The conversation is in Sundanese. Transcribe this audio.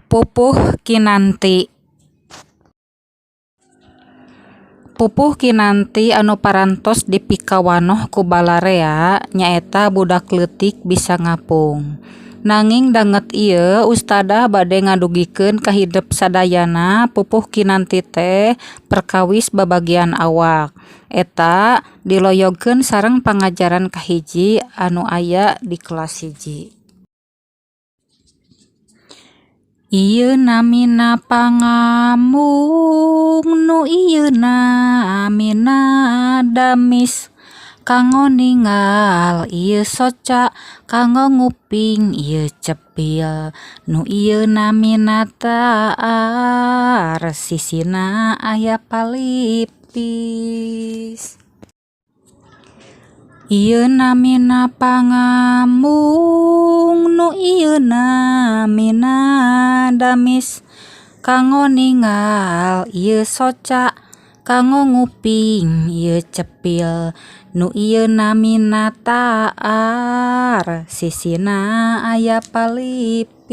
Pupuh Kinanti. Pupuh Kinanti anu parantos dipikawanoh ku balarea nyaeta budak leutik bisa ngapung. Nanging danget ieu ustadah bade ngadugikeun ka hidep sadayana pupuh Kinanti teh perkawis babagian awak. Eta diloyogkeun sareng pangajaran kahiji anu aya di kelas 1. Ieu namina pangambung nu ieu namina damis kanggo ningal ieu soca kanggo nguping ieu cepil nu ieu namina taar sisina aya palipis. Ieu namina pangambung nu ieu namina damis kanggo ningal ieu soca kanggo nguping ieu cepil nu ieu namina taar sisina aya palipis.